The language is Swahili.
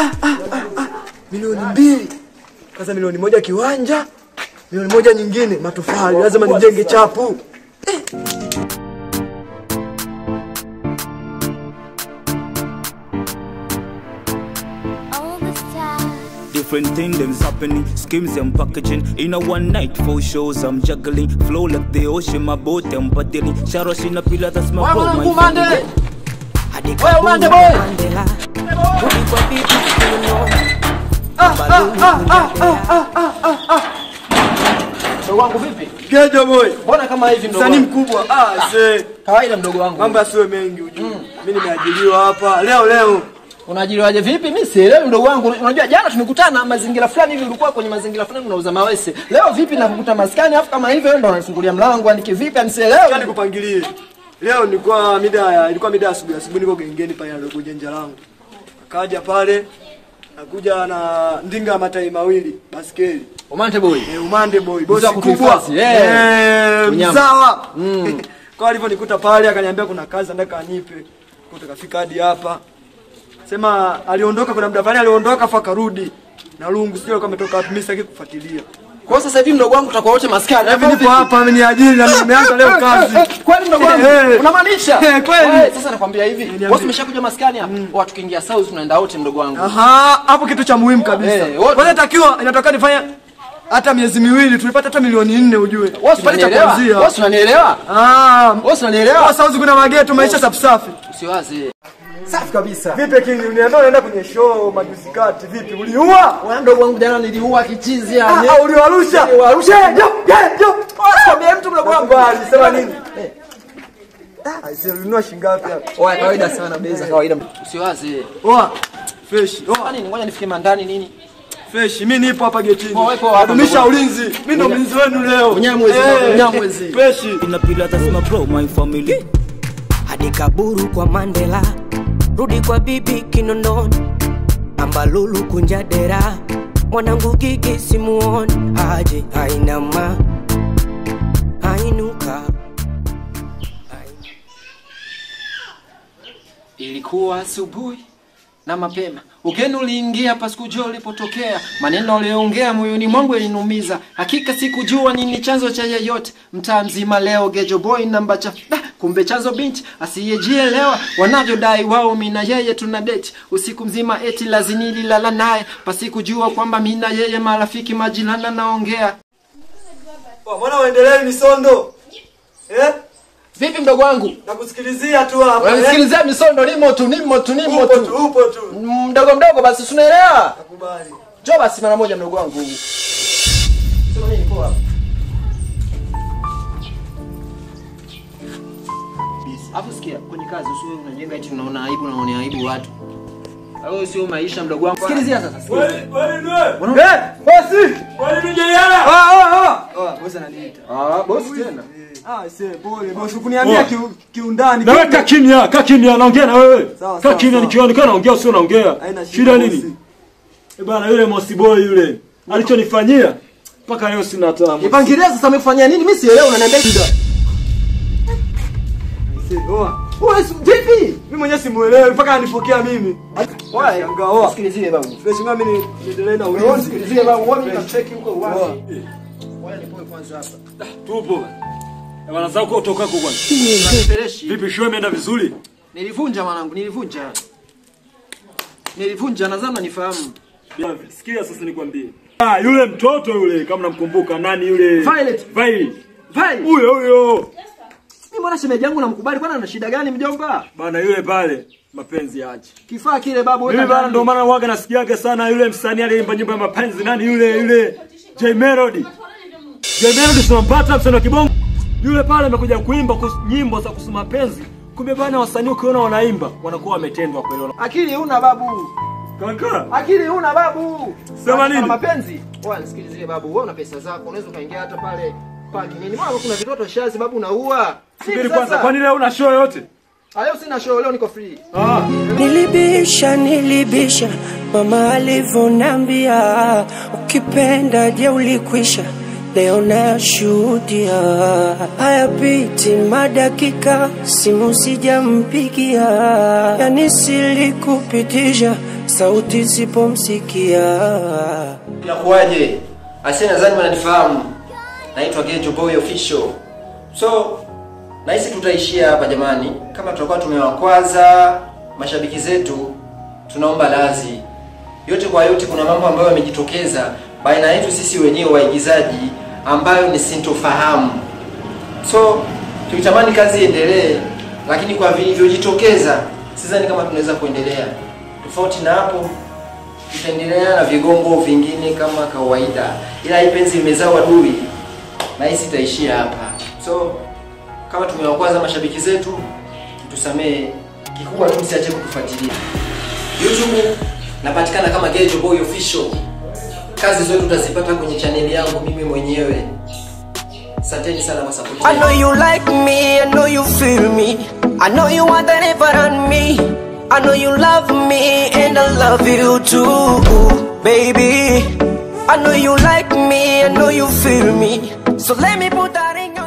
2 milioni. Kwanza 1 milioni kiwanja, 1 milioni nyingine matofali. Lazima nijenge chapu. All the stars. Different thing them's happening, schemes and packaging. In a one night, four shows I'm juggling. Flow like the ocean, my boat I'm paddling. Sharosh in a pillar, that's my bro, my family. Wewe Umande boy. Mdogo wangu vipi? Gejo boy. Mbona kama hivi mdogo Msanii wangu? mkubwa. Ah, see. Kawaida mdogo wangu. Mambo yasiwe mengi ujue. Mimi nimeajiriwa hapa leo leo. Unaajiriwaje vipi? Mimi sielewi mdogo wangu. Unajua jana tumekutana mazingira fulani hivi, ulikuwa kwenye mazingira fulani unauza mawese. Leo vipi nakukuta maskani afu kama hivyo wewe ndo unanifungulia mlango yani kivipi? Yani Yaani sielewi. nikupangilie. Leo nilikuwa mida ya ilikuwa mida ya asubuhi asubuhi niko gengeni pale na dogo jenja langu. Akaja pale nakuja na ndinga ya matairi mawili baskeli. Umande boy. Eh, Umande boy, bosi Mzee wa kubwa. kutuhifadhi, eh. Eh, Mnyama. mzawa. Kwa alivyonikuta pale akaniambia kuna kazi nataka anipe. Kwa tukafika hadi hapa. Sema aliondoka kuna muda fulani aliondoka afa karudi. Na lungu sio kama ametoka wapi mimi sitaki kufuatilia. Kwa hiyo sasa hivi mdogo wangu tutakuwa wote maskani. Hivi nipo hapa ameniajiri na nimeanza leo kazi. Kweli mdogo wangu? Eh. Unamaanisha? Eh, kweli. Eh, sasa nakwambia hivi. Niambie. Wewe umeshakuja maskani hapa. Watu tukiingia South tunaenda wote mdogo wangu. Aha, hapo kitu cha muhimu kabisa. Eh, wote. Kwanza takiwa inatoka nifanye hata miezi miwili tulipata hata 4 milioni ujue. Wewe Kipande cha unanielewa? kuanzia. Wewe unanielewa? Ah, Wewe unanielewa? sasa huzi kuna mageto maisha safi safi. Usiwaze. Safi kabisa. Vipi King, uniambia unaenda kwenye show majuzi kati vipi? Uliua? Wewe mdogo wangu jana niliua kichizi yani. Ah, ah, uliwarusha? Niliwarusha. Jo, jo. Kwambia mtu mdogo wangu. Nakubali, sema nini? Ah, sio ulinunua shilingi ngapi hapa? Oya kawaida sana bei za kawaida. Usiwaze. Oa. Fresh. Oa. Kwani ngoja nifike mandani nini? Fresh, mimi nipo hapa getini. Poa, wewe poa hapa, Nadumisha ndugu. ulinzi. Mimi ndo mlinzi wenu leo. Mnyamwezi, Eh, Mnyamwezi. Fresh. In a pillar, that's my bro, my family. Hadi kaburu kwa Mandela, rudi kwa bibi Kinondoni, ambalulu kunja dera, mwanangu Gigi simuoni, aje ainama ainuka. Ilikuwa asubuhi na mapema, ugeni uliingia pasikujua ulipotokea. Maneno uliyoongea moyoni mwangu yaliniumiza, hakika sikujua nini chanzo cha yeyote. Mtaa mzima leo Gejo boy namba cha da, kumbe chanzo binti asiyejielewa, wanavyodai wao mimi na yeye tuna date usiku mzima, eti lazinili lala naye pasikujua kwamba mimi na yeye marafiki majirani naongea. Oa, mbona uendelee misondo? Eh? Vipi mdogo wangu? Nakusikilizia tu hapa. eh? Unanisikilizia misondo, nimo tu nimo tu nimo Upo tu, tu upo tu. mdogo mdogo, basi tunaelewa. Nakubali. Njoo basi mara moja mdogo wangu. Sema nini poa hapa? Alafu sikia, kwenye kazi usiwe unajenga eti unaona aibu, unaonea aibu watu. Hayo sio maisha mdogo wangu. Sikilizia sasa, sikilizia. Eh, bosi. Ah, ah, ah. Ah, bosi ananiita. Ah, bosi tena. Ah, see, pole bosi, kuniambia kiundani. Na wewe kaa kimya, kaa kimya, naongea na wewe. Sawa, Kaa sawa, kimya sawa. nikiwa naongea usio naongea. Haina shida, Shida bosi. nini? Eh bana yule Mosi boy yule alichonifanyia mpaka leo sina hata. Nipangilia sasa amekufanyia nini? Mimi sielewi unaniambia shida. See, oa. Wewe vipi? Mimi mwenyewe simuelewi mpaka anipokea mimi. Wewe, Shangaa, oa. Sikilizie babu. Fresh ngami ni niendelee na Wewe ulinzi. sikilizie babu, wewe mimi huko Oa. wapi? Wewe nipoe kwanza hapa. Tupo. Eh bana zako kutoka huko kwanza. Fresh. Vipi show imeenda vizuri? Nilivunja mwanangu, nilivunja. Nilivunja nadhani nifahamu. Sikia sasa nikwambie. Ah, yule mtoto yule kama namkumbuka nani yule? Violet. Violet. Vai. Huyo huyo. Mimi mbona shemeji yangu namkubali kwani ana shida gani mjomba? Bana yule pale mapenzi yaache. Kifaa kile babu weka Mimi bana ndani. ndo maana waga nasikiaga sana yule msanii aliyeimba nyimbo ya mapenzi nani yule yule J Melody. J Melody tunampata msanii wa kibongo. Yule pale amekuja kuimba nyimbo za kuhusu mapenzi. Kumbe bana wasanii ukiona wanaimba wanakuwa wametendwa kweli. Akili huna babu. Kaka. Akili huna babu. Sema nini? Ana mapenzi. Wewe nisikilizie babu, wewe una pesa zako, unaweza ukaingia hata pale paki nini. Mbona kuna vitoto shazi babu unaua? Subiri kwanza, kwani leo una show yote? Ah, leo sina show, leo niko free. Ah. Nilibisha, nilibisha, mama alivyoniambia, ukipenda je ulikwisha, leo nashuhudia. Hayapiti madakika, simu sijampigia, yani silikupitisha, sauti sipomsikia. Inakuwaje? Asiye nadhani wananifahamu. Naitwa Gejo Boy Official. So, nahisi tutaishia hapa jamani. Kama tutakuwa tumewakwaza mashabiki zetu, tunaomba radhi. Yote kwa yote, kuna mambo ambayo yamejitokeza baina yetu sisi wenyewe waigizaji ambayo ni sintofahamu. So, tulitamani kazi iendelee, lakini kwa vilivyojitokeza sidhani kama tunaweza kuendelea. Tofauti na hapo, tutaendelea na vigongo vingine kama kawaida, ila hii penzi imezaa wadui na hii sitaishia hapa. So kama tumewakwaza mashabiki zetu, tusamee. Kikubwa tu msiache kutufuatilia YouTube, napatikana kama Gejo Boy Official. Kazi zote utazipata kwenye chaneli yangu mimi mwenyewe. Asanteni sana kwa support. I know you like me, I know you feel me, I know you want that never on me, I know you love me and I love you too, baby. I know you like me, I know you feel me, so let me put that in your